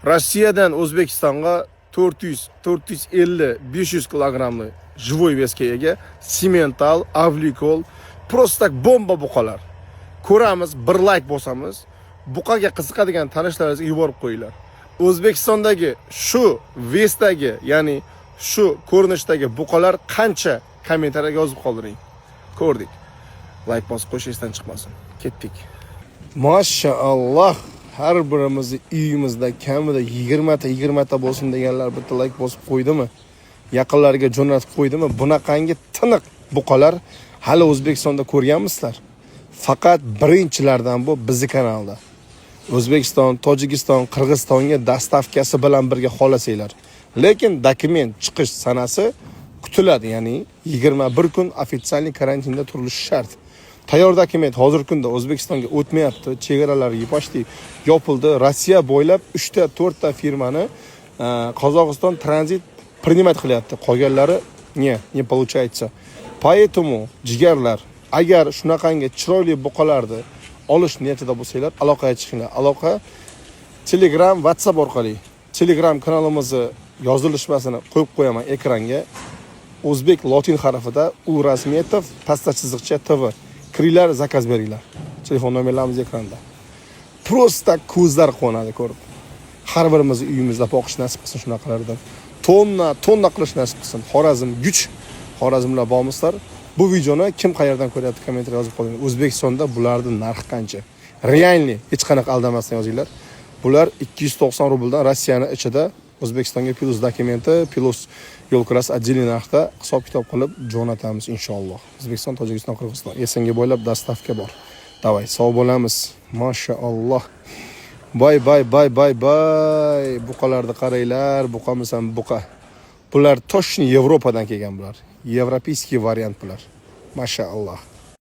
Rossiyadan O'zbekistonga 400, 450, 500 kilogrammli живой вес ga ega simmental, avlikol, просто так bomba buqalar. Ko'ramiz, bir layk bosamiz. Buqaga qiziqadigan tanishlaringizga yuborib qo'yinglar. O'zbekistondagi shu вес dagi, ya'ni shu ko'rinishdagi buqalar qancha, kommentariyaga yozib qoldiring. Ko'rdik. Layk bosib qo'yish esdan chiqmasin. Ketdik. Mashaalloh, har birimizni uyimizda kamida 20 ta, 20 ta bo'lsin deganlar bitta layk bosib qo'ydimi? Yaqinlariga jo'natib qo'ydimi? Bunaqangi tiniq buqalar hali O'zbekistonda ko'rganmisizlar? Faqat birinchilardan bu bizni kanalda. O'zbekiston, Tojikiston, Qirg'izistonga доставка si bilan birga xohlasanglar. Lekin dokument chiqish sanasi kutiladi, ya'ni 21 kun официальный karantinda turilishi shart. Tayyor dokument hozirgi kunda O'zbekistonga o'tmayapti, chegaralar почти yopildi. Rossiya bo'ylab 3 ta, 4 ta firmani Qozog'iston tranzit принимать qilyapti. Qolganlari не получается. Поэтому, jigarlar, agar shunaqangi chiroyli buqalarni olish niyatida bo'lsanglar, aloqaga chiqinglar. Aloqa Telegram, WhatsApp orqali. Telegram kanalimizni yozilishmasini qo'yib qo'yaman ekranga. O'zbek lotin harfida Urazmetov pastda chiziqcha TV. Kiringlar, заказ beringlar. Telefon nomerlarimiz ekranda. Просто ko'zlar quvonadi ko'rib. Har birimizni uyimizda boqish nasib qilsin shunaqalardan. Tonna, tonna qilish nasib qilsin. Xorazm guch. Xorazmlar, bormisizlar? Bu videoni kim qayerdan ko'ryapti, kommentariy yozib qo'ying. O'zbekistonda bularning narxi qancha? Реальный, hech qanaqa aldamasdan yozinglar. Bular 290 rubldan Rossiyani ichida O'zbekistonga плюс dokumenti, плюс yo'l kirasi отдельный narxda hisob kitob qilib jo'natamiz inshaalloh. O'zbekiston, Tojikiston, Qirg'iziston, СНГ bo'ylab доставка bor. Давай, sog' bo'lamiz. Mashaalloh. Bay bay bay bay bay. Buqalarni qaranglar, buqamisan buqa. Bular точно Yevropadan kelgan bular. Европейский variant bular. Mashaalloh.